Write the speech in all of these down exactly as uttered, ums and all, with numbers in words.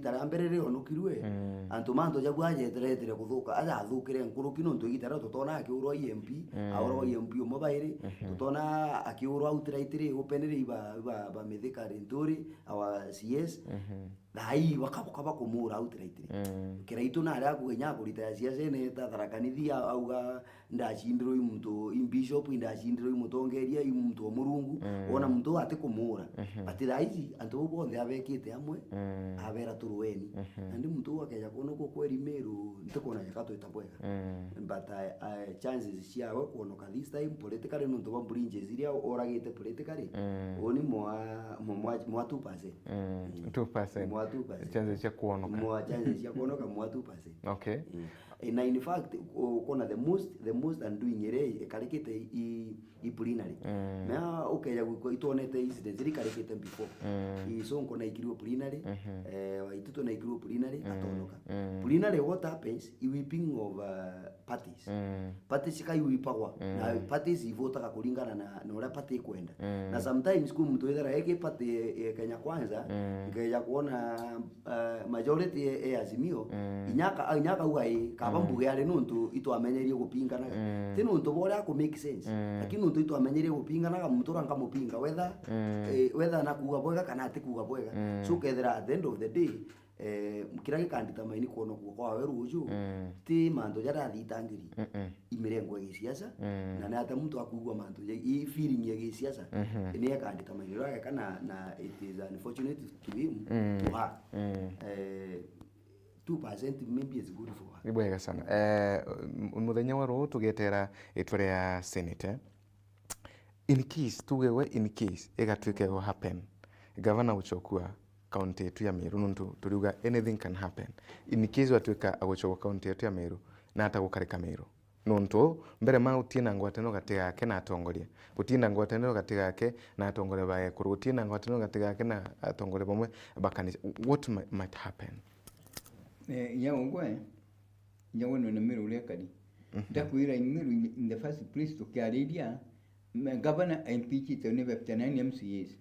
Itara mbere rionokirue, mm, antu mantu jabu ajeteretire kuthuka, ajathukire nkuruki nontu igita rio tutona akiurwa I M P, mm, aurwa I M P umwe bairi, mhm, tutona akiurwa outright ri, upenere iba, iba, ba Mithika Linturi, our C S. Mhm. Thaa ii bakaboka bakumuura outright ri. Mm. Kiraitu nari akuga inya akurita ya siasa ene ta Tharaka Nithi a-, auga ndacindirwe i muntu, i bishop, indacindirwe i mutongeria, i muntu wa Murungu, mm, wona muntu uu atikumuura. Mhm. But thaa ici, antu bau bonthe abekite amwe, mm, abera turueni. Mhm. Nandi muntu uu akeja kwonokwa kweri Meru, ntikwona jaka twita bwega. Mm. But, uh, uh, chances ciawe kwonoka this time politically, nontu bwa bridges iria oragite politically, mm, uni mwa, mwa, mwa, mwa two percent. Mm. Mm. Two percent. Mwa two percent. Chances cia kwonoka. Mwa chances cia kwonoka mwa two percent. Okay. Mm. Eh, na in fact, u-, ukona the most, the most undoing iria ikarikite i, i Plinary. Mm. Na ukeja gwikwa itwonete incidents iria ikarikite before. Mm. I Sonko naikirwe Plinary, mhm, eh, Waititu naikirwe Plinary, mm, atonoka. Mm. Plinary, what happens? I whipping of, uh, parties. Mm. Parties ikaiwipagwa. Mm. Na parties ivutaga kuringana na, na uria party ikwenda. Mm. Na sometimes kwi muntu withira eki party ya Kenya Kwanza, mm, ikeja kwona uh, majority e, e Azimio, mm, inya aka-, inya akauga ii, kaba, mm, mbuge ari nontu itwamenyerie gupinganaga. Mm. Ti nontu bwa uria aku make sense, mm, lakini nontu itwamenyerie gupinganaga, muntu uria nkamupinga, whether, mm, eh, whether nakuuga bwega kana atikuuga bwega. Mm. So, ukethira at the end of the day, eh, kiria gikandetermine kwonokua kwawe ruuju, mm, ti mantu jaria athitangiri. Mm-mm. I mirengo ya gisiasa, mm, na ni atia muntu akuigua mantu ja, i feeling ya gisiasa, mhm, ni akandetermine uria ageka na, na it is unfortunate to him, mm, to her. Mm. Eh, two percent maybe is good for her. Ni bwega sana. Eh, m-, muthenya wa ruu tugetera itwa ria Senate. In case, tuge we, in case igatuika igu happen, gavana gucokua kaunti yetu ya Meru, nontu turiuga anything can happen. In case watuika agucokua kaunti yetu ya Meru, na ata gukarika Meru? Nontu mbere ma gutie na ngwataniro gati gake na atongoria, gutie na ngwataniro gati gake na atongoria ba ekuru, gutie na ngwataniro gati gake na atongoria bamwe ba kanisa. What mi-, might happen? Eh, inya ugwe, inya ugwe none Meru uria ekari. Mhm. Ndakwira in Meru in, in the first place tukiariria, me-, gavana aimpeachite ni fifty nine M C As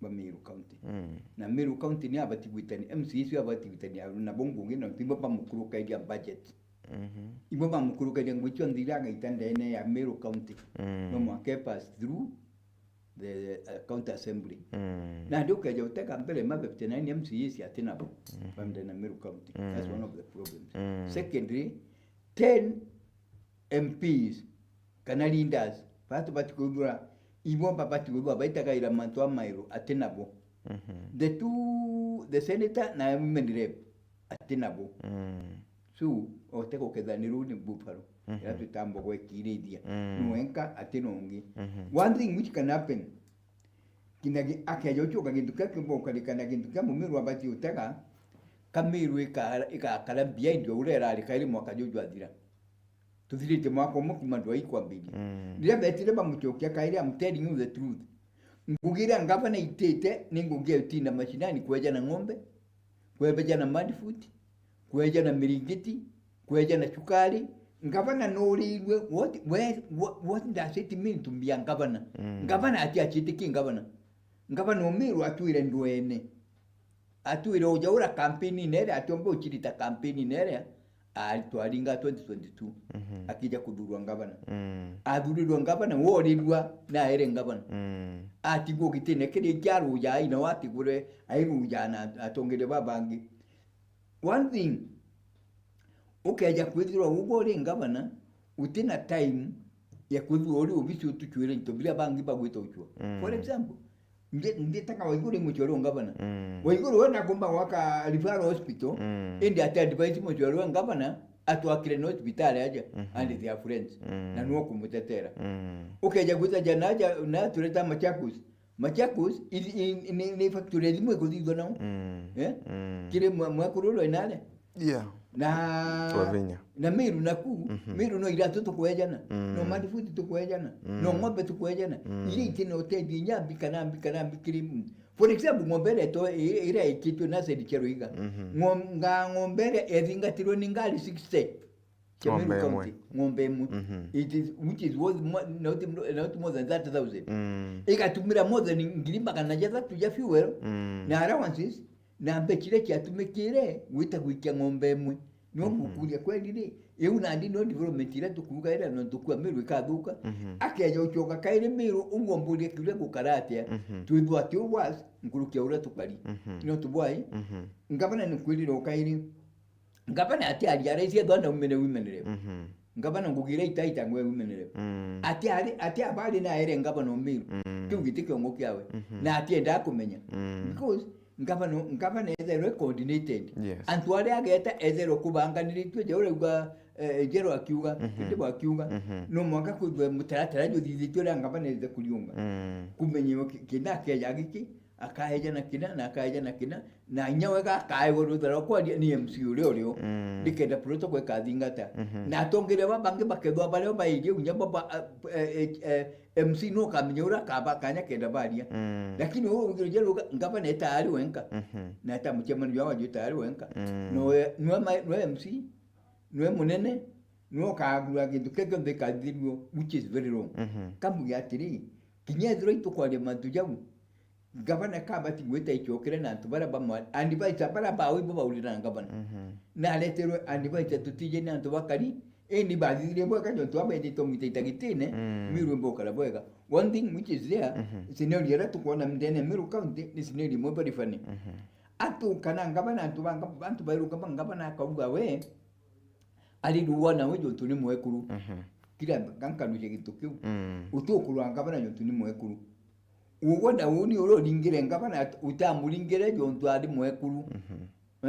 ba Meru County. Mm. Na Meru County ni abati gwitania, M C As icio abati gwitania nabo ngugi, na tibo bamukurukairia budget. Mhm. Ibo bamukurukairia ngugi cionthe iria agaita ndene ya Meru County. Mm. No mwanka pass through the, uh, county assembly. Mm. Nandi ukeja utega mbere ma fifty nine M C As ati nabo, mm, ba ndene ya Meru County. Mm. That's one of the problems. Mm. Secondly, ten M Ps kana leaders, batu batikwithirwa, ibo babatikwithirwa baitagaira mantu a Meru ati nabo. Mhm. The two, the senator na women rep ati nabo. Mm. So, ote gukethanirwo ni buffalo, mhm, iria twita mbogo ikirithia. Mm. Ni wenka ati na ungi. Mhm. One thing which can happen, kinagi akeja ucoka gintu kia kimboka kana gintu kia mumiru abati utega, ka Meru ikara, igakara behind o uria irari kairi mwaka juju athira. Tuthirite mwaka umwe kuma ndwai kwambiria. Mm. Riria betire bamucokia kairi, I'm telling you the truth. Ngugi iria ngavana itite ni ngugi ya utinda mashinani kweja na ng'ombe, kweja na mudfoot, kweja na miringiti, kweja na cukari. Ngavana nurirwe, what, where, what, what does it mean to be a governor? Mm. Ngavana ati acitikie ngavana. Ngavana umiru atwire ndwene. Atwire uja ura campaign-ini iria atiomba ucirita campaign-ini iria, ari twaringa twenty twenty-two. Mhm. Akija kuthurwa ngavana. Mm. Athurirwe ngavana, worirwa na aere ngavana. Mm. Atigwo gitine kiria kiaruja, aina watigure, airuja na atongeria babangi. One thing, ukeja kwithirwa ugwe uri ngavana, utina time ya kwithirwa uri obisi utucwire into biria bangi bagwita ucwa. Mm. For example, ndi-, nditaga Waiguru i mucwari wa ngavana. Mm. Waiguru we nakumba gwaka referral hospital, mm, indi ati advise mucwari wa ngavana atwakire na hospitali aja, mhm, and their friends. Mm. Na nuo kumutetera. Mm. Ukeja gwita jana aja, na tureta Machakos. Machakos, i, i, ni, ni factory thimu ikuthithwa nao. Mm. Eh? Mm. Kiri mwa-, mwekuru ro inale. Yeah. Na, twavinya. Na Meru naku, mhm, Meru no iratu tukwejana, mm, no mudfoot tukwejana, mm, no ng'ombe tukwejana. Mm. Iria itina utethia inya mbi kana mbi kana mbi kiri, mm. For example, ng'ombe iria ito-, i-, iria ikitwe na Said Cheruiga. Mhm. Ng'om-, nga ng'ombe iria ethingatirwe ni ngari sixty. Cia Meru County, ng'ombe imwe. Mhm. It is, which is worth mo-, not, not more than thirty thousand. Mm. Igatumira more than ngiri magana jathatu ja fuel, mm, na allowances, Na mbeca iria ciatumikire gwita gwikia ng'ombe imwe. No Mhm. ngukuria kweli ri, iu nandi no development iria tukuuga iria no tukua Meru ikathuka. Mhm. Akeja ucoka kairi Meru, uguo mburia kiuria gukara atia? Mhm. Twithwa ati u worse nkuruki ya uria tukari. Mhm. No tubwai? Mhm. Ngavana ni kwirira ukairi. Ngavana ati aria raisi ethwa ndaumire women rep. Mhm. Ngavana ngugira itaita ngwe women rep. Mm. Ati ari, ati abari na ere ngavana Meru. Mm. Kiu giti kiongo kiawe. Mhm. Na ati enda kumenya. Mm. Because ngavana, ngavana etherwe coordinated. Yes. Antu aria ageta etherwe kubanganiritue, je urauga, eh, Njero akiuga, Mhm. Kitibo akiuga, Mhm. no mwanka kwithwe mutaratara juthithitue uria ngavana ethire kuriunga. Mm. Kumenya ki-, kina keja giki, akaeja na kina, na akaeja na kina, na inya wega akaegwa ruthara rwa kwaria ni M C uria urio. Mm. Nikenda protocol ikathingata. Mhm. Na atongeria ba bangi bakethwa bario bairie unya baba, eh, eh, eh, M C no kamenya uria akaba kanya kenda baria. Mm. Lakini uu ugire je ruga, ngavana eta ari wenka. Mhm. Na eta mucemani jwa waju eta ari wenka. Mm. Noe, nwe ma-, nwe M C, nwe munene, nwe ukagura gintu kia kionthe ikathithirue, which is very wrong. Mhm. Kambuge atiri, kinya ethirwa itukwaria mantu jau, ngavana kabati gwita icokere na antu baria bamwa-, advisor baria bawe ibo baurira na ngavana. Mhm. Na areterwe advisor tutije ni antu bakari, indi bathithirie bwega jontu abendete umwita itagitine, Mm. Meru mbokara bwega. One thing which is there, Mhm. scenario iria tukwona ndene ya Meru County ni scenario imwe very funny. Mhm. Atu kana ngavana antu ba nga-, antu bairuka ba ngavana akauga we, ari ruwa nawe jontu ni mwekuru. Mhm. Kira nkankanuja gintu kiu. Mm. Uti ukurwa ngavana jontu ni mwekuru. Ugwe na uni uria uringire ngavana at-, utamuringire jontu ari mwekuru. Mhm.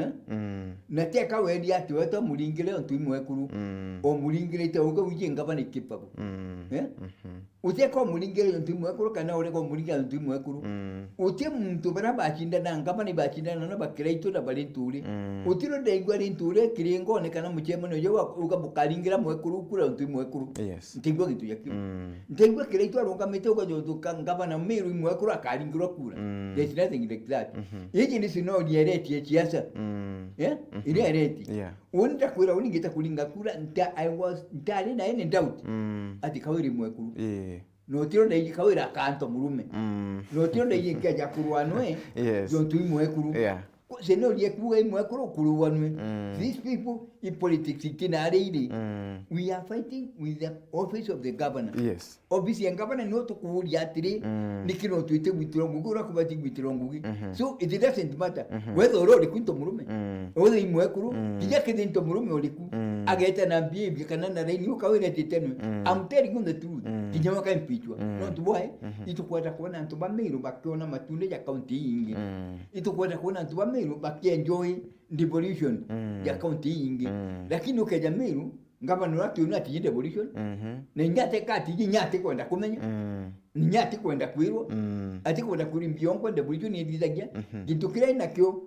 Eh? Mm. Na teka wendi ati we to muringire jontu i mwekuru. Mm. Omuringirite uge wiji ngavana ikipagu. Mm. Eh? Mhm. Uteka umuringire jontu i mwekuru kana urega umuringire jontu i mwekuru. Mm. Uti muntu baria bacindana ngavana ibacindana na bakira itu na bari nturi. Mm. Utiro ndaigua ri nturi kiringone kana mucemano uju wa uga bukaringira mwekuru kura jontu i mwekuru. Yes. Ntaigua gintu ja kiu. Mm. Ntaigua kira itu arungamite uga jontu ka ngavana Meru i mwekuru akaringirwa kura. Mm. There's nothing like that. Mhm. Iji ni scenario eretie siasa. Mm. Eh? Mhm. Iria eretie. Yeah. Uni ndakwira uni ngita kuringa kura, nta, I was, ntari na any doubt. Mm. Ati Kawira i mwekuru. Yeah. Notiro ndaiji Kawira akanto murume. Mm. Notiro ndaiji nkeja kurwa nwe, Yes. jontu i mwekuru. Yeah. Ku-, scenario ekuga i mwekuru kurwa nwe. Mm. These people, i politics itinari iri. Mm. We are fighting with the office of the governor. Yes. Office ya governor nio tukuuria atiri, Mm. niki no twite gwitirwa ngugi, uria kubati gwitirwa ngugi. Mhm. So, it doesn't matter. Mhm. Whether uri uriku into murume, Mm. whether i mwekuru, Mm. kinya kithi into murume uriku, Mm. ageta na behavior kana na raini, uka wira titenwe. Mm. I'm telling you the truth. Mm. Kinya waka impeachwa. Mm. No tuboe, Mhm. itukwenda kuona antu ba Meru bakiona matunda ja county ingi. Mm. Itukwenda kuona antu ba Meru bakienjoy devolution Mm. ya county ingi. Mm. Lakini ukeja Meru, ngavana uria ationa atiji devolution. Mhm. Na inya ateka atiji, inya atikwenda kumenya. Mm. Inya atikwenda kwirwo. Mm. Atikwenda kwirwo mbionkwa devolution ithithagia. Mhm. Gintu kiria inakio,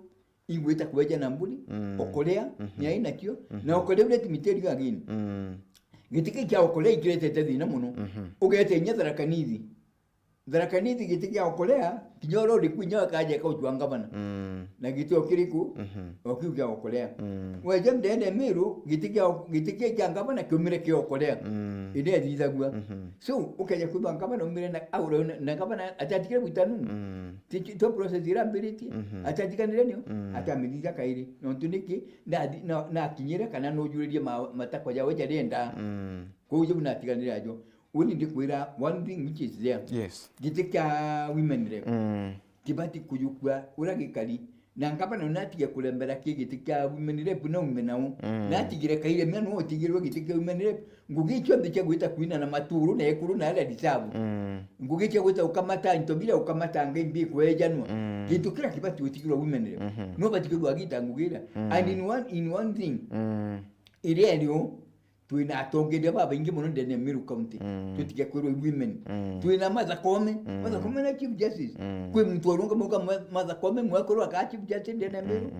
igwita kweja na mburi, Mm. okorea, Mhm. ni ainakio. Mhm. Na okorea uria timiterio agini. Mm. Giti kii kia okorea ikiretete thina muno. Mhm. Ugete inya Tharaka Nithi. Tharaka Nithi giti kia okorea, kinya uria uriku inya akaja kauchwa ngavana. Mm. Na giti okiriku, Mhm. okiu kia okorea. Mm. Weja ndene Meru, giti kia, giti kia, kia ngavana kiumire kia okorea. Mm. Indi ethithagua. Mhm. So, ukeja kwithwa ngavana umire na, aure na, na ngavana atatigire bwitanu. Mm. Ti, ti, to process irambiritie. Mhm. Atatiganire nio, Mm. atamithitha kairi. Nontu niki, na, na, nakinyire kana nujuririe ma, matakwa jawe jaria endaa. Mm. Kwou jau natiganire ajo. Uni ndikwira one thing which is there. Yes. Giti kia women rep. Mm. Kibati kujukua uria gikari. Na ngavana natige kurembera ki giti kia women rep na ume nau. Mm. Natigire kaire mia no utigirwe giti kia women rep. Ngugi cionthe cia gwita kwina na maturu na ekuru na aria risabu. Mm. Ngugi cia gwita ukamata into bira ukamata ngai mbi kwejanwa. Mm. Gintu kira kibati utigirwa women rep. Mhm. No bati kwithwa agita ngugi ira. Mm. And in one, in one thing, Mm. iria rio, twina atongeria babaingi muno ndene ya Meru County. Mm. Tutige kwirwa women. Mm. Twina Martha Koome. Mm. Martha Koome na Chief Justice. Mm. Kwi muntu arunga mauga mwe-, Martha Koome mwekuru aka Chief Justice ndene ya Meru. Mm,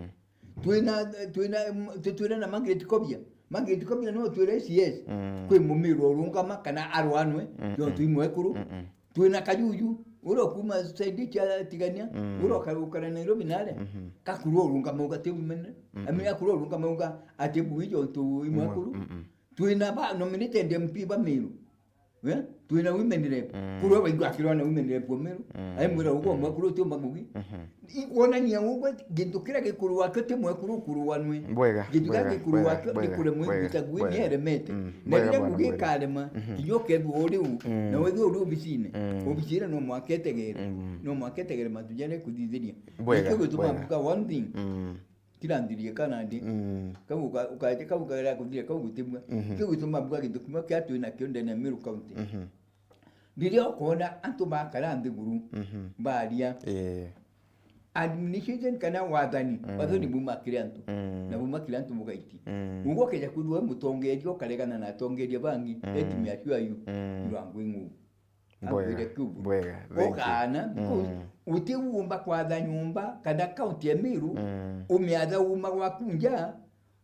mm. Twina, twina, mm, tu-, twina na Margaret Kobia. Margaret Kobia no twira A C S. Mm. Kwi mumiru urungama kana arwanwe, Mm, jontu mm. i mwekuru. Mm, mm. Twina Kajuju, uria ukuma side cia Tigania, Mm. uria uka-, ukara Nairobi nare. Mhm. Kakurwa urungama uga ti women. Mm, Ami mm. akurwa urungama uga ati bui jontu i mwekuru. Mm, mm. Twina ba nominated M P ba Meru. We, twina women rep. Mm. Kurwa baigua akirwa na women rep wa Meru. Mm. Aimwira, "Ugo, mm, mwekuru uti umba ngugi." Mhm. Ikwonania ugwe, gintu kiria gikuru wake ti mwekuru ukurwa nwe. Bwega, gintu kiria bwega, gikuru bwega, wake ni bwega, kuremwa bwega, igwita ngui bwega. Ni eremete. Mm, na bwega, riria bwana ngugi Mweri. Ikarema, mm, kinya ukethirwa uri u, mm, na wethirwa uri obicine. Mm. Obicine no mwaka etegere. Mm. No mwaka etegere mantu jaria ekuthithiria. Bwega, nikio gituma bwega. Mbuga one thing. Mm. Kira nthirie kana ndi. Mm. Kau uka-, ukaete kau kagera kuthire kau gutibua. Mhm. Kio gituma mbuga gintu kimwe kia twi nakio ndene ya Meru County. Mhm. Riria ukoona antu bakara nthiguru, mhm, baria, eh, administration kana wathani, mm, wathani buma kiri antu, mm, na buma kiri antu bugaiti. Mm. Ugu ukeja kwithirwa wi mutongeria ukaregana na atongeria bangi, mm, let me assure you, mm, you are going home. Bwega, ambwire kiu bwega, thank you. Ukaana, because, mm, uti uumba kwatha nyomba kana county ya Meru, mm, umiatha uuma gwaku nja,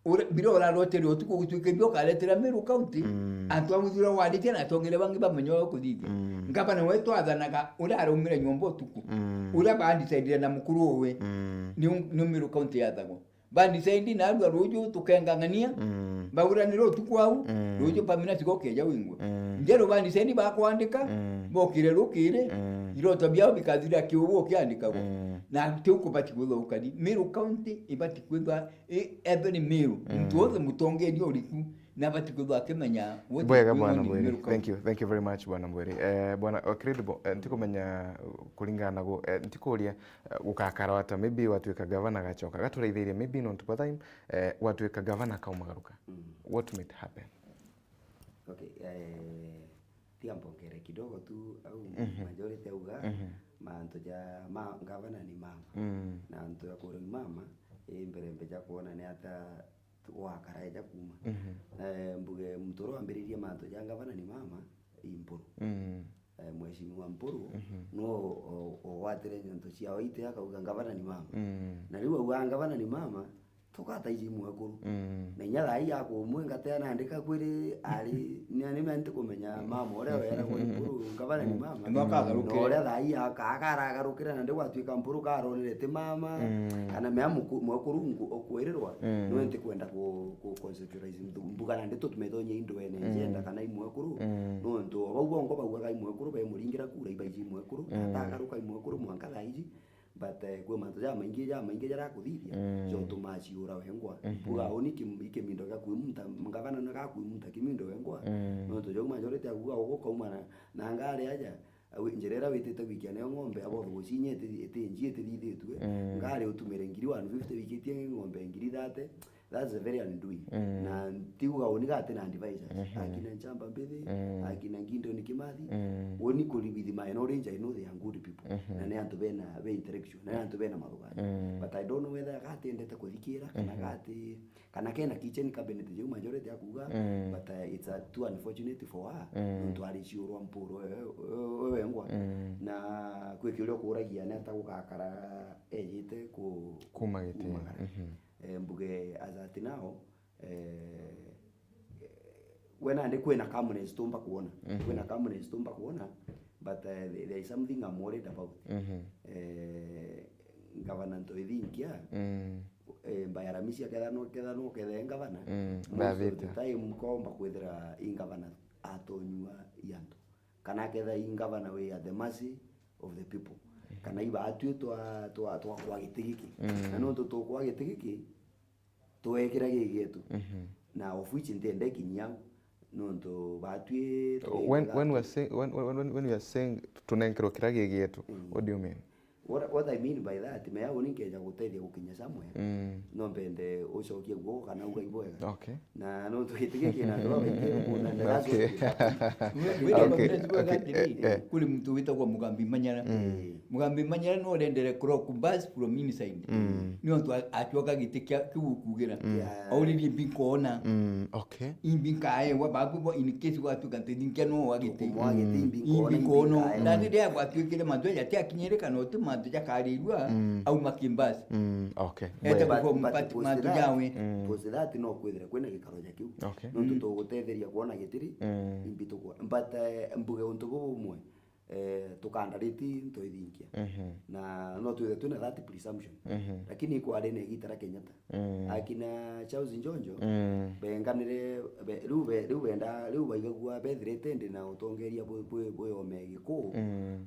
ura-, biria uraroteria utuku gutuike bio ukaretera Meru County, mm, antu a muthura waritie na atongeria bangi bamenya uria ukuthithia. Mm. Ngavana wetu athanaga uria araumire nyomba utuku, mm, uria bandisaidire na mukuru uwe, mm, ni u-, ni Meru County yathagwa. Bandisaidi narua ruju tukengang'ania, mm, bauranire utuku au, mm, ruju pamina tiga ukeja wingwe. Mm. Njeru bandisaidi bakwandika, mm, bokire rukiri, mm, iroto biao bikathira kiugu ukiandikagwa. Mm. Na tiu kubati kwithwa ukari. Meru County ibati kwithwa I-, every Meru, mm, muntu wothe mutongeria uriku, nabati kwithwa akimenya what is going on in Meru County. Bwega, bwana Mweri. Thank you, thank you very much, bwana Mweri. Eh, bwana, oh, Credible, eh, ntikumenya, uh, kuringana na gu-, eh, ntikuria, eh, gukakara ata, maybe watuika gavana gacoka, gaturaithirie, maybe nontu bwa time, eh, watuika gavana kaumagaruka. Mm. What might happen? Okay, eh, tiga mpongere kidogo tu au, mhm, majority auga, mhm, mantu ja ma-, gavana ni mama. Mm. Na antu ya kurwa ni mama, i mbere mbe ja kuona ni ata gwakara eja kuuma. Mhm. Eh, mbuge muntu uria wambiririe mantu ja gavana ni mama, i Mpuru. Mm. Eh, Mheshimiwa Mpuru, mhm, no o-, o-, ogwatire nyanto ciao ite akauga gavana ni mama. Mm. Na riu auga gavana ni mama, tukataiji mwekuru. Mm. Na inya thaa ii akumwe ngatea nandi kakwiri ari, ni, ni mea ntikumenya mama uria weragwa ni Mpuru, gavana ni mama. Mm. Na uria thaa ii aka-, akaragarukira nandi gwatuika Mpuru karonire ti mama, mm, kana mea muku-, mwekuru nku-, ukwirirwa, mm, niwe ntikwenda ku-, ku-, conceptualize mbu-, mbuga nandi tutume tonye indwene, mm, njenda kana i mwekuru, mm, nontu o bau bongo baugaga i mwekuru, bemuringira kura ibaiji mwekuru, mm, atagaruka i mwekuru mwanka thaa iji. But, eh, kwi mantu jamaingi, jamaingi jarakuthithia, mm, jotumaa ciura wengwa. Mhm. Mbuga uni kim-, ikimindo gia kwimunta, ngavana na gakwimunda kimindo wengwa. Mm. Nontu jau majority akuga ugukauma na, na ngari aja, awi-, njira iria witite gwikia nayo ng'ombe, abo gucinya iti-, itinji itithithitue. Mm. Ngari utumire ngiri one fifty wikitie ng'ombe ngiri thirty. That's a very undoing. Mm. Na tiuga uni gati na advisors. Mhm. Akina Nchamba Mbithi, mm, akina Gideon Kimathi, mm, uni kuri with my knowledge, I know they are good people. Mhm. Na ni antu bena, be intellectual, na ni antu bena mathuganio. Mm. But I don't know whether gati endete kuthikira, kana, mhm, gati, kana kena kitchen cabinet jau majority akuga, mm, but, uh, it's, uh, too unfortunate for her, mm, nontu ari ciurwa Mpuru we, we, we wengwa. Mm. Na kwi kiuria ukuragia ni ata gugakara ejite ku-, kuma giti. Kumagara. Mhm. Eh, mbuge as at now, eh, we nandi kwina calmness tumba kuona. Mhm. Kwina calmness tumba kuona, but, eh, there is something I'm worried about. Mhm. Eh, Gavana Ntoithinkia, mm, eh, by Aramisi aketha no, ketha no kethe ngavana, mm, most of the time komba kwithira i ngavana atonyua i antu. Kana aketha i ngavana we at the mercy of the people. Mhm. Kana ibatwi twa, twa, twa kwa giti giki. Mm. Na nontu tukwa giti giki, twekira gigietu. Mhm. Na of which ntiende kinya au, nontu batwi When, when we are saying, when, when, when, when we are saying tunenkerwe kira gigietu, mm, what do you mean? What, what I mean by that, mea uni nkeja gutethia gukinya somewhere, mm, no mpende ucokie guoko kana uga ibwega. Okay. Na nontu giti giki na andu babaingi mugunda ndiracokia. Okay. Wira, wira, okay, wira, okay, atiri, eh, eh, kuri muntu witagwa Mugambi Manyara. Mm. Eh. Mugambi Manyara no urendere clock bus from inside. Mm. Ni ontu a-, acoka giti kia, kiu ukugira. Mm. Yeah. Auririe mbi nkoona. Mm, okay. Imbi nkaewa, babu bo in case gwatuika nti thinkia no wa giti. Tukumwa giti, mm, imbi nkoona, imbi nkoona. Imbi nkaewa. Mm. Na riria gwatuikire mantu jaja tiakinyire kana uti mantu jakarirua, mm, auma kimbasi. Mm, okay. Ete, but, kuform but party post mantu that, jawe. Mm. Post that no kwithira kwina gikaro ja kiu. Okay. Nontu, mm, tugutetheria kwona gitiri, mm, imbi tukwa. But, eh, mbuge untu bubu bumwe. eh, tukandariti ntoithinkia. Mhm. Na no twithe twina that presumption. Mhm. Lakini ikwari na igita ria Kenyatta. Mm. Akina Charles Njonjo, benganire, be-, riu be-, riu benda, riu baigagua bethirite ndi na utongeria bwi-, bwi-, bwi ome Gikuu,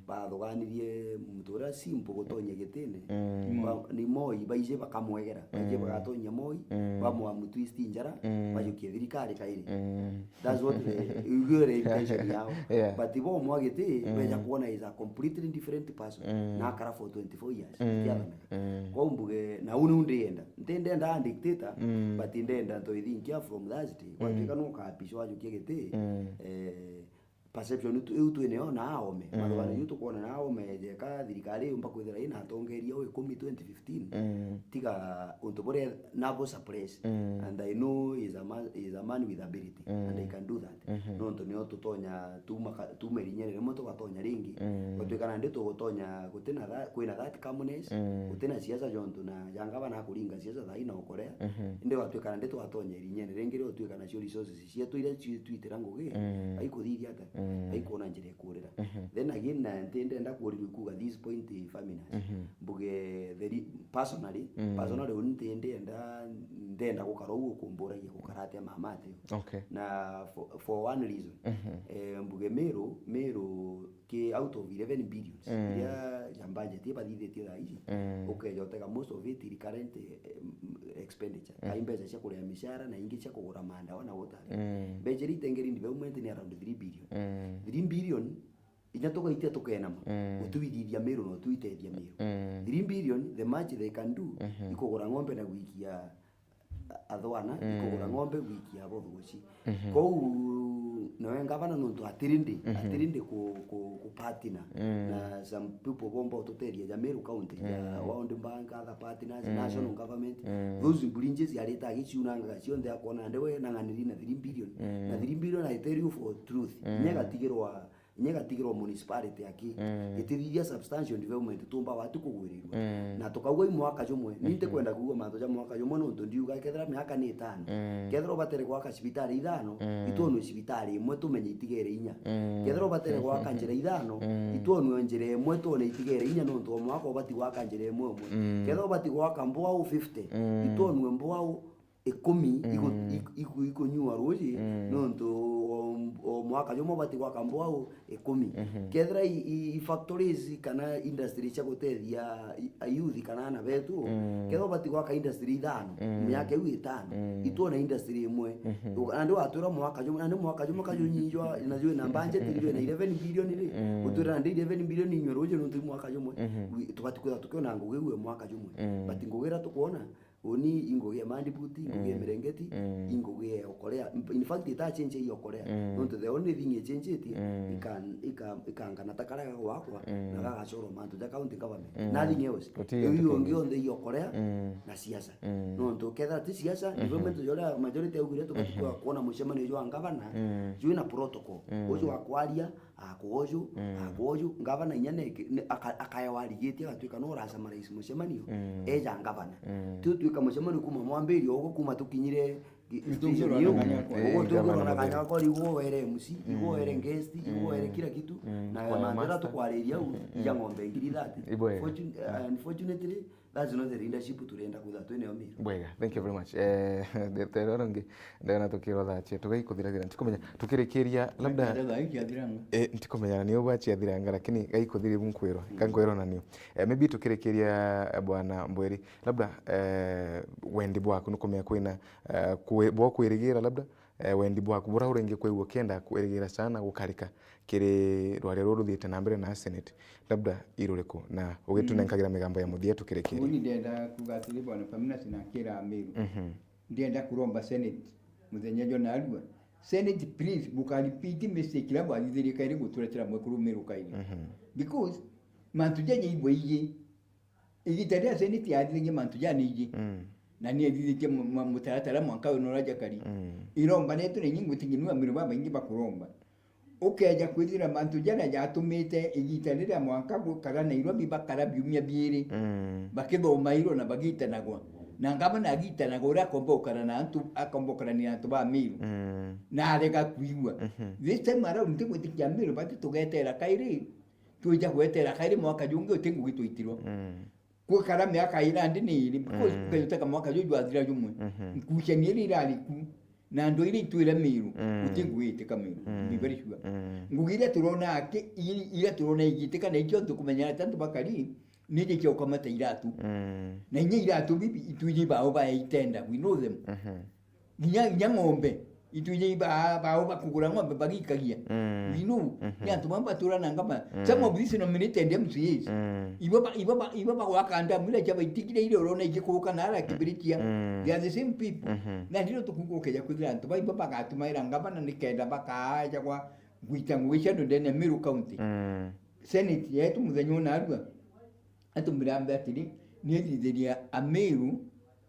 bathuganirie muntu uria simple gutonyia gitine. Mm. Ba-, ni Moi, baije bakamwegera, baije bagatonyia Moi, bamwamutwist njara, bajukie thirikari kairi. Mm. That's what the, igwire intention yao. Yeah. But bo mwa giti, beja kuona is a completely different person. Mm. Na akara for twenty-four years. Mm. Kiathana. Mm. Kwou mbuge, na uu niu ndienda. Nti ndienda a dictator, but ndenda ntoithinkia from Thursday. Gwatuika nukaapishwa ajukie giti, eh, perception tu-, iu twinayo na aome. Mathuganio ju tukwona na aome, jeka thirikari yumba kwithira ina atongeria u ikumi twenty fifteen, tiga untu buria nabo suppress. And I know is a man, is a man with ability, and I can do that. Nontu nio tutonya tuma ka-, tuma irinyene rimwe tugatonya ringi. Gwatuika nandi tugutonya gutina tha-, kwina that calmness, gutina siasa jontu na jangaba na kuringa siasa thaai na ukorea. Indi gwatuika nandi twatonya irinyene ringi rio tuika nacio resources cietu iria ci-, twitira ngugi, aikuthithia ata, aikuona njira ikurira. Then again, na nti ndenda kuurirwa ikuga this point, Faminas. Mbuge the re-, personally, personally, uni nti ndenda, ndenda gukara uu ukumburagia gukara atia mama atiu. Okay. Na for, for one reason. Eh, mbuge Meru, Meru ki out of eleven billions iria ja budget ibathithitie thaa ici, ukeja utega most of it recurrent, eh, expenditure. Kai mbeca cia kuria mishara na ingi cia kugura mandawa na water. Mbeca iria itengeri development ni around three billion. Three billion, inya tugaitia tukenama, utwithithia Meru na utwitethia Meru. Three billion, the much they can do, ikugura ng'ombe na gwikia athwana, ikugura ng'ombe, gwikia bothogoci. Kou nawe ngavana nontu atiri ndi, atiri ndi ku, ku, ku partner na some people bomba ututethia ja Meru County, ja World Bank, other partners, national government. Those bridges arita agiciunangaga cionthe akona nde we nang'aniri na three billion. Na three billion, I tell you for truth, inya igatigirwa inya igatigirwa municipality aki, itithithia substantial development tumba watu kugwirirua. Na tukauga i mwaka jumwe, ni ntikwenda kuuga mantu ja mwaka jumwe nontu ndiuga kethira miaka ni itano. Kethira ubatere gwaka cibitari ithano, itwonwe cibitari imwe tumenye itigere inya. Kethira ubatere gwaka njira ithano, itwonwe njira imwe twone itigere inya nontu o mwaka ubati gwaka njira imwe umwe. Kethira ubati gwaka mbwau fifty, itwonwe mbwau ikumi iku-, iku-, ikunyua ruuji, nontu o, o mwaka jumwe ubati gwaka mbwau ikumi. Kethira i, i, i factories kana industry cia gutethia i, a youth kana ana betu, kethira ubati gwaka industry ithano, miaka iu itano, itwona industry imwe. Uga-, nandi watwira mwaka jumwe, nandi mwaka jumwe kajunyijwa, na jwina budget, jwina eleven billion ri, utwira nandi eleven billion inywe ruuji nontu i mwaka jumwe. Wi-, tubati kwithirwa tukiona ngugi iu e mwaka jumwe. But ngugi iria tukwona, uni i ngugi ya Mandibuti, i ngugi ya Mirengeti, i ngugi ya Okolea. In fact, ita change ya Okolea. Nontu the only thing ichenjitie, ikan-, ika-, ikangana ta karia gagwakwa, na gagacurwa mantu ja county government. Nothing else. Guti iu untu ungi kingĩ. Onthe i Okolea na siasa. Nontu kethira ti siasa, development joria majority augire tubati kwa kuona mucemanio jwa ngavana, jwina protocol. Uju wa kwaria, akwoju, akwoju, ngavana inya neki-, ne-, aka-, akaewa arigitie agatuika no urasummarize mucemanio, eja ngavana. Ti utuika mucemanio kuma mwambirio ugu kuma tukinyire gi-, station iu, ugu tungirwa na kanya gakwa, igwo were M C, igwo were guest, igwo were kila kitu, na mantu jaria tukwariria u, ija ng'ombe ngiri thirty. Ibwe. Fortun-, uh, unfortunately, that's not the leadership turenda kwithirwa twinayo Meru. Bwega, thank you very much. Eh, ndeto iria rungi, ndona tukirotha atia, tugai kuthirathira. Ntikumenya, tukirikiria, labda, Ndeto thaa ici athiranga. Eh, ntikumenya ni ubu aciathiranga, lakini gai kuthiri bu nkwirwa, ka nkwirwa na niu. Eh, maybe tukirikiria, eh, Bwana Mbweri, labda, eh, wendi bwaku nukumenya kwina, eh, kwi-, bwa kwirigira, labda, eh, wendi bwaku, bura uringi kwigua ukienda kwirigira sana gukarika kiri rwaria ruru ruthiite na mbere na Senate, labda iruriku? Na ugitunenkagira migambo ya muthia tukirikirie. Uni ndenda kuuga atiri, Bwana Faminas, na akira Amiru. Mhm. Ndenda kuromba Senate muthenya jwa narua. Senate, please, buka repeat mistake iria bwathithirie kairi guturetera mwekuru Miru kairi. Mhm. Because mantu jaja ibwaiji. Igita riria Senate yathithagia mantu jana iji, mm, na ni ithithitie mu-, mu-, mutaratara mwanka uyu nuraja kari. Mm. Irombanetwe na ingi ngwitikia ni Amiru babaingi bakuromba. Ukeja kwithira mantu jana jatumite igita riria mwanka gukara Nairobi bakara biumia biiri, mm, bakithomairwo na bagitanagwa. Na ngavana agitanagwa uria akomba gukara na antu, akomba gukarania na antu ba Amiru. Mm. Na arega kwigua. Mhm. This time around ntigwitikia Amiru bati tugetera kairi. Twija gwetera kairi mwaka jungi uti ngugi twaitirwa. Mm. Kwikara miaka ina ndi ni iri, because Mm. ukejuteka mwaka juju jwathira jumwe. Mhm. Nkucania iria irari ku, na andu iria itwire Miru, Mm. uti ngugi itika Miru. Mm. Be very sure. Mm. Ngugi iria turona aki, i-, iria turona igitika na ikio ntukumenya ati antu bakari, ni iria cia ukamata iratu. Mm. Na inya iratu bibi, itwiji bao baeitenda, we know them. Mhm. Nginya, nginya ng'ombe, itwiji bao bakugura ng'ombe bagikagia. Mm. We know, Mhm. ni antu bamwe batura na ngabana. Mm. Some of these nominated M C As, Mm. ibo ba-, ibo ba-, ibo bagwaka ndamu iria cia baitigire iria urona igikuruka na ara Kibiritia. Mm. They are the same people. Mhm. Na ndiro tukuga ukeja kwithira antu baibo bagatumaira ngabana nikenda bakaja kwa gwita ngugi cia andu ndene ya Meru County. Mm. Senate yetu muthenya una arua, atumire ambe atiri, ni ithithiria Ameru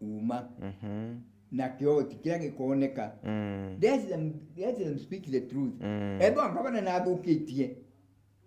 uma. Mhm. Na kioti kiria gikooneka. Mm. Let them, let them speak the truth. Mm. Ethwa ngabana nathukitie,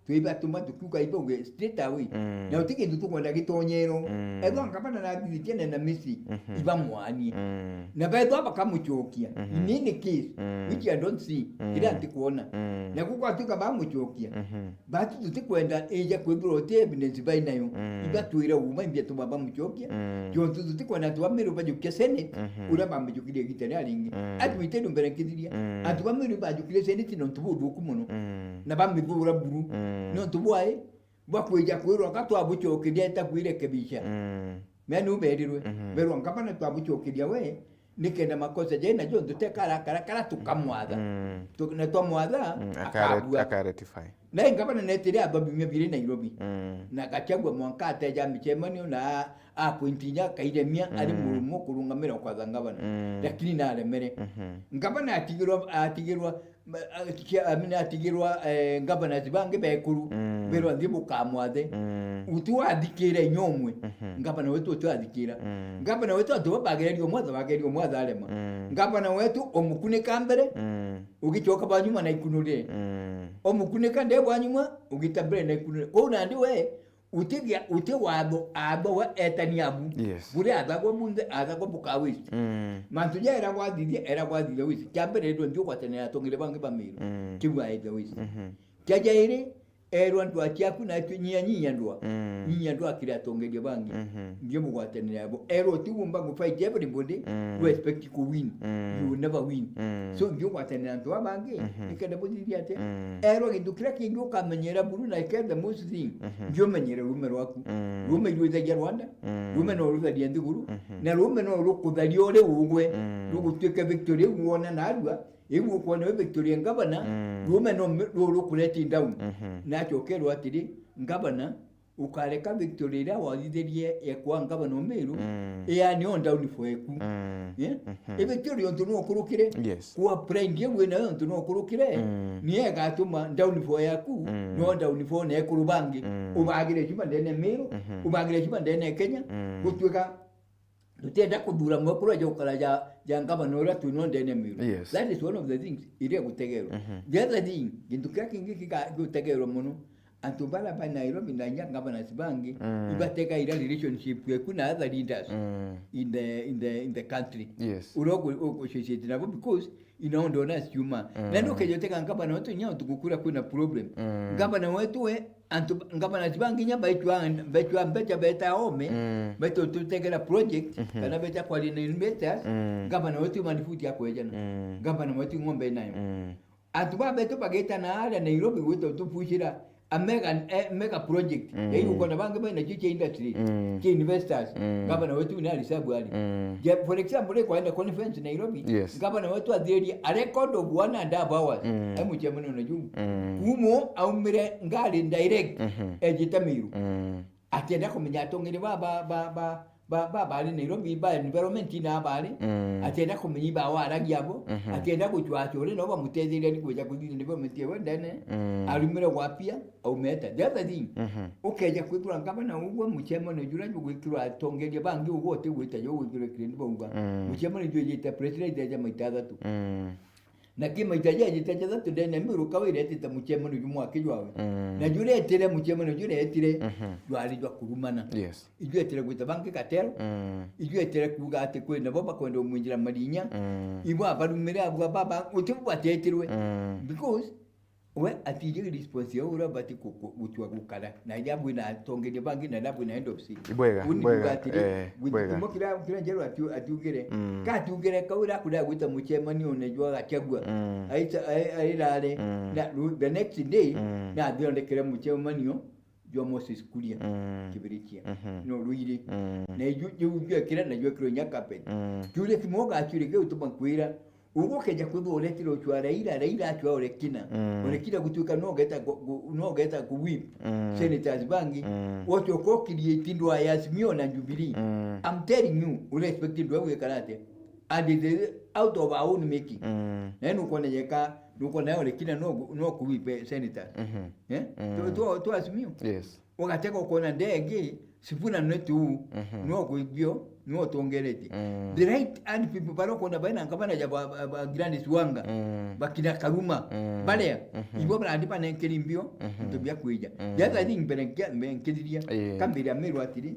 twibatuma tukiuga iboge straight away. Mm. Na uti kintu tukwenda gitonyero. Mm. Ethwa ngabana nathitie nena misi, Mhm. ibamwanie. Mm. Na bethwa bakamucokia. Mhm. In any case, Mm. which I don't see, Mm. kiria ntikwona. Mm. Na gugwatuika bamucokia, Mhm. Batu tutikwenda ija kwithirwa uti evidence bai nayo. Mm. Ibatwire uma imbia tuma bamucokia. Mm. Jontu tutikwenda antu ba Meru bajukia Senate, Mhm. uria bamujukirie igita ria ringi. Mm. Atwite ndu mbere nkithiria. Mm. Antu ba Meru bajukirie Senate nontu buthuku muno. Mm. Na bamithura buru. Mm. Nontu bwai, bwa kwija kwirwa ka twabucokeria itakuirekebisha. Mm. Mea ni uberirwe. Mhm. Berwa ngabana twabucokeria we, nikenda makosa jai najo ndutekara kara kara tukamwatha. Mm. Tu-, na twamwatha, Mm, akare-, akabua. Akarectify. Na ingabana netire aba bimwe biri Nairobi. Mm. Na Gachagua mwanka ateja micemanio na a-, appoint inya akairemia ari Mm. murumo kurungamira kwatha ngabana. Mm. Lakini naremere. Mhm. Ngabana atigirwa, atigirwa, ma-, a-, kia-, I mean, atigirwa, eh, governors bangi bekuru. Mm. Berwa nthi bukamwathe. Mm. Uti wathikira inya umwe. Mhm. Ngavana wetu uti wathikira. Mm. Ngavana wetu antu babagereria umwatha, bagereria umwatha arema. Mm. Ngavana wetu umukunika mbere, Mm. ugicoka bwa nyuma na ikunurire. Mm. Umukunika nde bwa nyuma, ugita mbere na ikunurire. Kwou nandi we, utigia, uti watho, atho we etania abu. Yes. Buri athagwa bunthe, athagwa buka waste. Mm. Mantu ja era gwathithia, era gwathithia waste. Kia mbere ndo ndio gwatanira atongere bangi ba Meru. Mm. Kiu aethe waste. Mhm. Kia jairi, erwa ndwa ciaku na tu nyia nyia ndwa. Mm. Nyia ndwa kiri atongeria bangi. Mhm. Ndio mugwatanira abo. Erwa ti wumba go fight everybody, Mm. you expect to win. Mm. You will never win. Mm. So ndio gwatanira antu abangi, Mhm. nikenda buthithia ate. Mm. Erwa gintu kiria kingi ukamenyera buru na ikenda most thing. Mhm. Ndio menyere rume rwaku. Mm. Rume irwithagia Rwanda. Mm. Rume no ruthagia nthiguru. Mhm. Na rume no rukutharia uri ugwe. Mm. Rugutuike victory iu wona narua. Iu ukwona we Victoria Ngavana, Mm. rume no me-, ru-, rukureti down. Mhm. Na acokerwa atiri, Ngavana, ukareka Victoria iria wathithirie ya kwa Ngavana Umiru, Mm. yani o down for eku. Mm. Eh? Mhm. E Victoria ontu no ukurukire, Yes. kwa pride iu wina yo ontu no ukurukire, Mm. ni egatuma down for yaku, Mm. no down for na ekuru bangi. Mm. Ubagire cuma ndene Miru, Mhm. ubagire cuma ndene Kenya, Mm. gutuika Tutienda kuthura mwekuru aja gukara ja, ja ngavana uria twino ndene Miru. Yes. That is one of the things iria gutegerwa. Mhm. The other thing, gintu kiria kingi kika-, gigutegerwa muno, antu baria ba Nairobi na inya governors bangi, Mm. ibategaira relationship yeku na other leaders Mm. in the, in the, in the country. Yes. Uria ugu-, ugu-, associate nabo because ina undu ona ciuma. Mm. Na ndu ukeja utega ngavana wetu inya utuku kuria kwina problem. Mm. Ngavana wetu we, antu, ngavana ti bangi inya baitwa, baitwa mbeca beta ome, Mm. baitwa tutegera project, Mhm. kana beta kwaria na investors, Mm. ngavana wetu manifuti akwejana. Mm. Ngavana wetu ng'ombe nayo. Mm. Antu ba betu bageta na aria Nairobi gwita tubucira, a mega, eh, mega project. Mm. Ya igukona bangi baina cio cia industry, Mm. cia investors. Mm. Gavana wetu ni alisabu ali. Mm. Ja, for example, ri kwaenda conference Nairobi, Yes. gavana wetu athiria a record of one and a half hours. Mm. E mucemanio na juu. Mm. Kumo aumire ngari direct, Mhm. ejite Miru. Mm. Atienda kumenya atongeri ba, ba, ba, ba, ba, ba, bari Nairobi, ba environment na bari, Mm. atienda kumenya iba waragia abo, Mhm. atienda gucwaca uri no bamutetheria ni kweja kuthithia development ewe ndene, Mm. arumire gwapia, aumete. The other thing, Mhm. ukeja kwithirwa ngavana ugwe mucemanio jura jugwikirwa atongeria bangi ugwe uti gwita jo gwikirwa kirindi bauga. Mm. Mucemanio jwejite president eja maita athatu. Mm. Na ki maita jejite jathatu ndene Miru kawa iretite mucemanio ju mwaki jwawe. Mm. Na juretire mucemanio juretire Mhm. jwari jwa kurumana. Yes. Ijuetire gwita bangi katero. Mm. Ijuetire kuuga ati kwina bo bakwenda umwinjira marinya. Mm. Ibo abarumire abua baba uti bo batetirwe. Mm. Because We atiji response ya uria bati ku-, ku-, gutua gukara. Na iria bwina atongeria bangi na iria bwina head of state. Ibwega, Uni bwega, kuga atiri, eh, bwega. Githumo kiria, kiria Njeru atu-, atiugire. Mm. Ka atiugire kau ira kuria gwita mucemanio ne jwa Gachagua. Mm. Aita, ai-, airare. Mm. Na ru-, the next day, Mm. na athondekere mucemanio jwa Moses Kuria. Mm. Kibirichia. Mhm. No ruiri. Mm. Na iju, ju-, jwekira na jwekirwo inya carpet. Mm. Kiuria kimwe ugakiuria kiu tuma kwira. Ugukeja kwithwa uretire ucwa Raila, Raila acwa Ole Kina. Mm. Ole Kina gutuika no geta ku-, gu-, no geta ku whip. Mm. Senators bangi. Mm. Wote uko create ndwa ya Azimio na Jubilee. Mm. I'm telling you, ule expect ndwa gwikara atia. And it is out of our own making. Mm. Na nukwona yeka, nukwona Ole Kina no, no ku whip senators. Mhm. Eh? Mm. Tu, tu, tu Azimio. Yes. Ugatega ukona ndege, Sifuna nwe tu, Mhm. no kuibio, no tongereti. Mm. The right hand people baria ukona baina ngabana ja ba, ba, ba Gladys Wanga, Mm. bakina Karuma, Mm. baria, Mhm. ibo barandi banenkeri mbio, Mhm. into bia kwija. Mm. The other thing mbere nkia-, mbere nkithiria, Eh. kambira Meru atiri,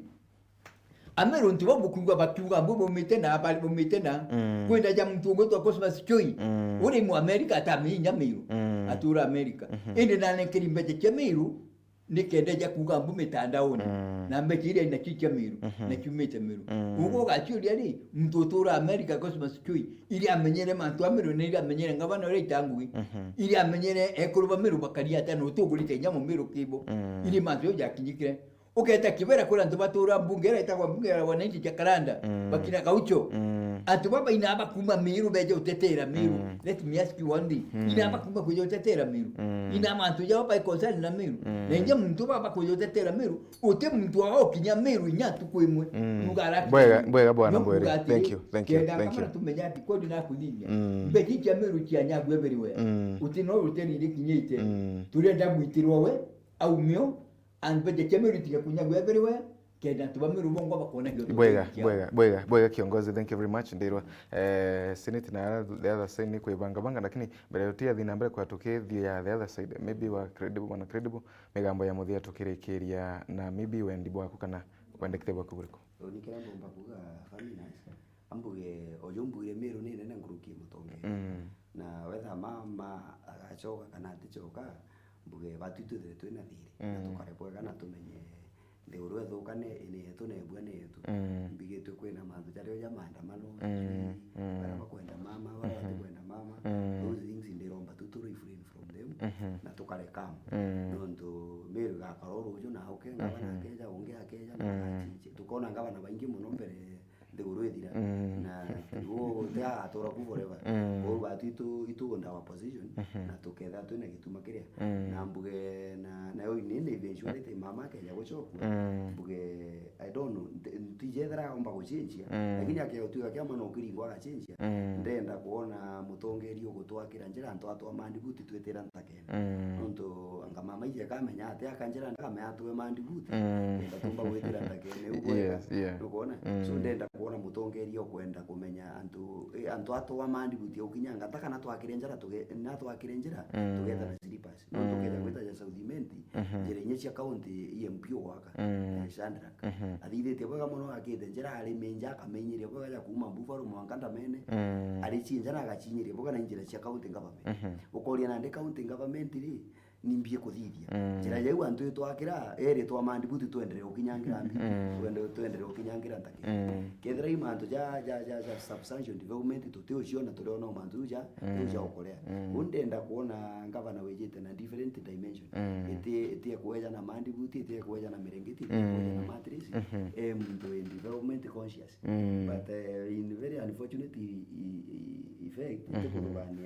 Ameru nti bo bukuga bakiuga mbu bumite na, bari bumite na, Mm. kwenda ja muntu ugwitwa Cosmas Choi, Mm. uri mu America ataminya Meru, Mm. atura America. Mhm. Indi nanenkeri mbeca cia Meru, nikenda ja kuuga mbu mitandaoni. Mm. Na mbeca iria inacio cia Meru, mhm, na ciumite Meru. Mm. Uguo ugaciuria ri, muntu utura America Cosmas Chui, iria amenyere mantu a Meru, na iria amenyere ngavana uria Itangui, mhm, iria amenyere ekuru ba Meru bakaria atia, na utugurite inya mu Meru kibo. Mm. Iria mantu jau jakinyikire. Uketa Kibera kuri antu batura mbunge iria itagwa mbunge ya wananchi Jacaranda, mm, bakina Gaucho. Mm. Antu baba inaba kuma Meru beje utetera Meru. Mm. Let me ask you one thing. Mm. Inaba kuma kuja utetera Meru. Mm. Ina mantu jao bai concern na Meru. Mm. Na inje muntu baba kuja utetera Meru, uti muntu wa ukinya Meru inya ntuku imwe. Mm. Nuga araki. Bwega, bwega bwana Mbwere. Thank you, thank you, thank you. Kenda kama tumenya ati kweli na kuthithia. Mm. Mbeji cia Meru cia nyagu everywhere. Mm. Uti no ruteni rikinyite. Mm. Turenda gwitirwa we, au mio, and mbeji cia Meru tiga kunyagwa everywhere. Kenda antu ba Meru bongwa bakona kio. Bwega, bwega, bwega, bwega kiongozi, thank you very much. Ndirwa, eh, Senate na the other side ni kwibanga banga, lakini mbere tuyathi na mbere kwa tukithia the other side, maybe wa Credible, bwana Credible, migambo ya muthia tukirikiria na maybe wendi bwaku kana wendekete bwaku buriku? Uni kiria mbomba kuga, Faminas, ambuge, uju mbwire Meru ni nene nkuruki ya mutongeria. Mm. Na wetha mama agacoka kana aticoka, mbuge batu twithire twina thiri, na, mm, tukare bwega na tumenye nthiguru ethukane ni yetu na ebua ni yetu. Mm. Mbigitwe kwina mantu jaria ja maandamano, mm, sijui, mm, baria bakwenda mama, baria, mhm, batikwenda mama. Mm. Those things ndiromba tu tu refrain from them, mhm, na tukare calm. Mm. Nontu Meru igakara o ruju na uke, ngavana, mhm, akeja, ungi akeja, na, mm, bagachiche. Tukona ngavana baingi muno mbere nthiguru ithira. Mm. Na uu uti agatura ku forever. Mm. Kwou batu itu, itu own our position, mhm, na tukethira twina gituma kiria. Mm. Na mbuge na, nayo ini ni eventuality mama akeja gucokua. Mm. Mbuge, I don't know, nti-, ntijethira aomba gucenjia, mm, lakini akeja gutuika kiama no kiringo agacenjia. Mm. Ndenda kwona mutongeria ugutwakira njira antu atwa mandibuti twitira ntakene. Mm. Nontu anga mama ije kamenya ati akanjira ndakame atwe mandibuti. Mm. Kenda tumba gwitira ntakene, ukwona? Yes, yeah. Nukwona? Mm. So ndenda kwona mutongeria ukwenda kumenya antu, eh, antu atwa mandibuti ukinyanga, ta kana twakire njira tuge-, na twakire njira, mm, tugeta na slippers. Nontu, mm, ukeja gwita ja South Imenti, mhm, njira inya cia county E M P ugwaka, mm, eh, Shadrack. Mhm. Athithitie bwega mono, akite njira, arimiinja, akamiinyiria bwega ja kuuma Buffalo mwanka Ndamene, mm, aricinja na agacinyiria bwega na injira cia county government. Mhm. Ukoria nandi county government ri, ni mbi ikuthithia. Mm. Njira jau antu itwakira, eri twa mandibuti twenderee ukinyangira mbi, mm, twende-, twenderee ukinyangira ntaki. Mm. Kethira i mantu ja, ja, ja, ja substantial development tutiuciona, turiona o mantu ja, mm, riu ja ukorea. Mm. Uu ndenda kwona ngavana wijite na different dimension. Mm. Iti, iti ekweja na mandibuti, iti ekweja na mirengeti, iti ekweja na, mm, mattress. Mhm. E muntu wi development conscious. Mm. But, eh, in very unfortunate e-, e-, e-, effect, iti, mhm, kuthugania